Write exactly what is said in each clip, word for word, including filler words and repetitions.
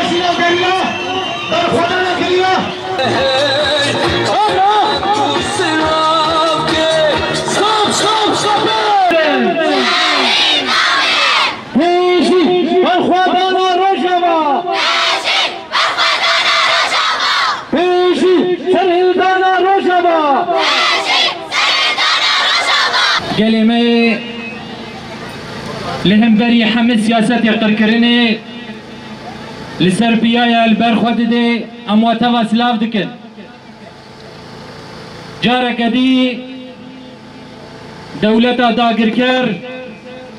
Şîra gerîla, berxwedana gerîla. Stop, stop, stop! Pêşî berxwedana Rojava! Pêşî serhildana Rojava! Gelê me yê li hemberî hemî siyasetê qirkirinê li ser piya ye, li ber xwe dide, em we teva silav dikin. Careke dî dewleta dagirker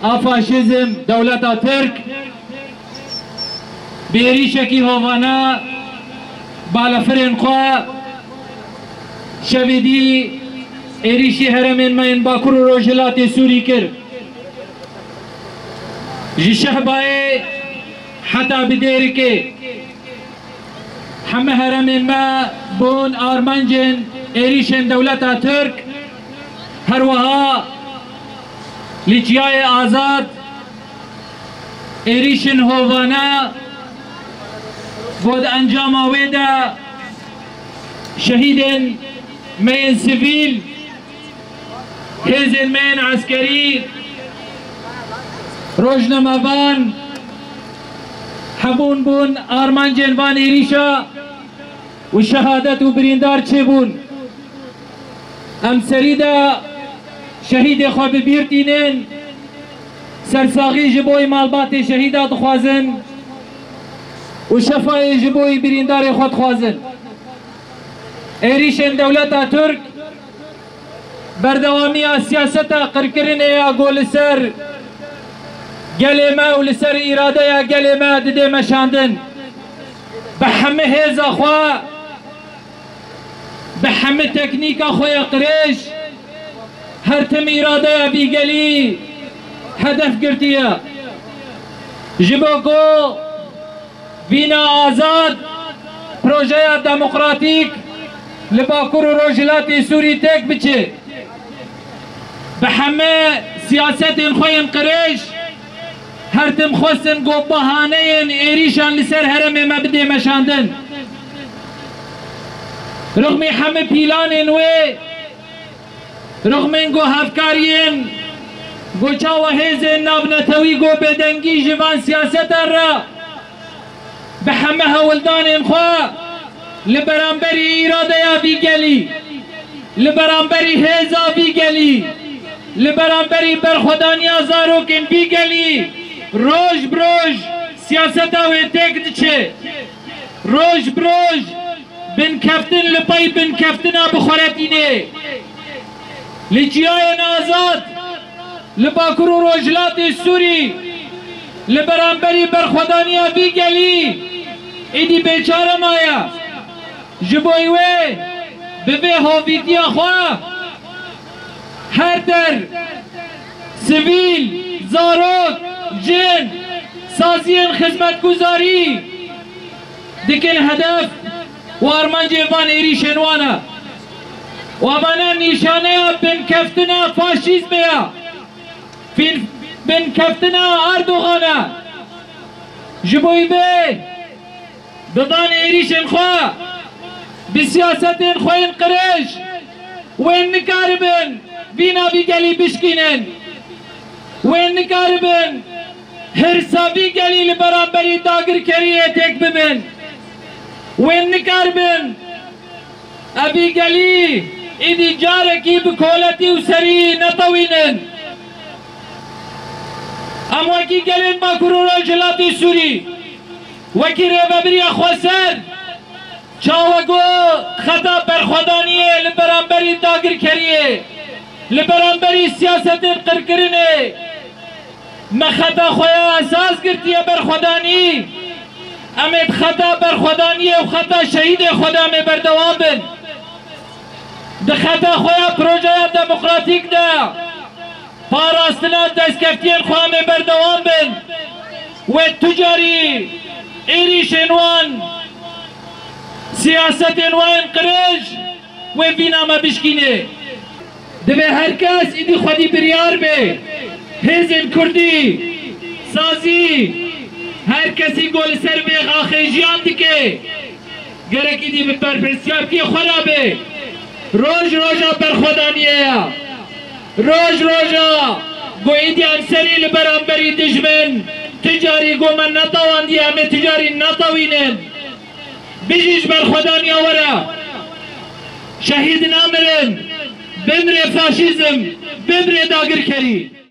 a faşîzm, dewleta Tirk, bi êrîşekî hovane balafirên xwe şevê dî êrîşî herêmên me yên Bakur û Rojhilatê Sûrî kir. Ji Şehbayê heta bi Dêrikê hemî herêmên me bûn armancên êrîşên dewleta Tirk, her wiha li Çiyayê Azad êrîşên hovane, ku di encama wê de şehîdên me yên sivîl, hêzên me yên eskerî, rojnamevan, hebûn bûn armancên van êrîşa û şehadet û birîndar çêbûn. Em serî de şehîdê xwe bi bîr tînin, sersaxî ji bo malbatê şehîda dixwazin û şefayê ji bo birîndarê xwe dixwazin. Êrîşên dewleta Tirk berdewamiya siyaseta qirkirinê ya ku li ser gelê me û li ser îradeya gelê me didê meşandin. Bi hemî hêza xwe, bi hemî teknîka xwe ya qirêj, her tim îradeya vî gelî hedef girtiye. Ji bo ku vîna azad, projeya demokratîk li Bakur û Rojhilatê Sûrî têk biçe. Bi hemî siyasetên xwe yên qirêj, her tim xwestin ku bahaneyên êrîşan li ser herêmê me bidê meşandin. Rixmî hemî pîlanên wê, rixmên ku hevkariyên, ku çawa hêzên navnetewî ku bêdengî ji van siyasetan re bi hemî hewldanên xwe li beramberî îradeya vî gelî, li beramberî hêza vî gelî, li beramberî berxwedaniya zarokên vî gelî roj bi roj siyaseta wê têk diçe. Roj bi roj binkeftin li pey binkeftina bi xwe re tîne. Li Çiyayên Azad, li Bakur û Rojhilatê Sûrî, li beramberî berxwedaniya vî gelî êdî bêçare maye. Ji bo wê bi vê hovîtiya xwe her der, sivîl, zarok, jin, saziyên xizmetguzarî dikin hedef û armancê van êrîşên wan e. Û evane nîşaneya binkeftina faşîzmê ye. Fîn-, binkeftina Erdogan e. Ji bo wê bi van êrîşên xwe, bi siyasetên xwe yên qirêj, wê nikaribin vîna vî gelî bişkînin. Wê nikaribin hirsa vî gelî li beramberî dagirkeriyê têk bibin. Wê nikaribin evî gelî êdî carekî bi koletî û serî netewînin. Em wekî gelên Bakur û Rojhilatê Sûrî, wekî rêvebiriya xweser, çawa ku xeta berxwedaniyê li beramberî dagirkeriyê, li beramberî siyasetên qirkirinê, me xeta xwe ya esas girtiye berxwedanî. Em ê di xeta berxwedaniyê û xeta şehîdê xwe de em ê berdewam bin. Di xeta xwe ya projeya demokratîk de parastina destkeftiyên xwe em ê berdewam bin. Wê tu carî êrîşên wan, siyasetên wan yên qirêj, wê vîna me bişkîne. Divê her kes êdî xwedî biryar be. Hêzên kurdî, sazî, her kesî ku li ser vê axê Jiyan dike. Gerek îdî bi berpirsiyartiyê xwe re be. Roj roja berxwedaniyê ye. Roj roja ku îdî em serî li beramberî dijmin, tu carî ku me netewandiye, em ê tu carî netewînin. Bijî ji berxwedaniya we re. Şehîd namirin. Bimre faşîzm. Bimre dagirkerî.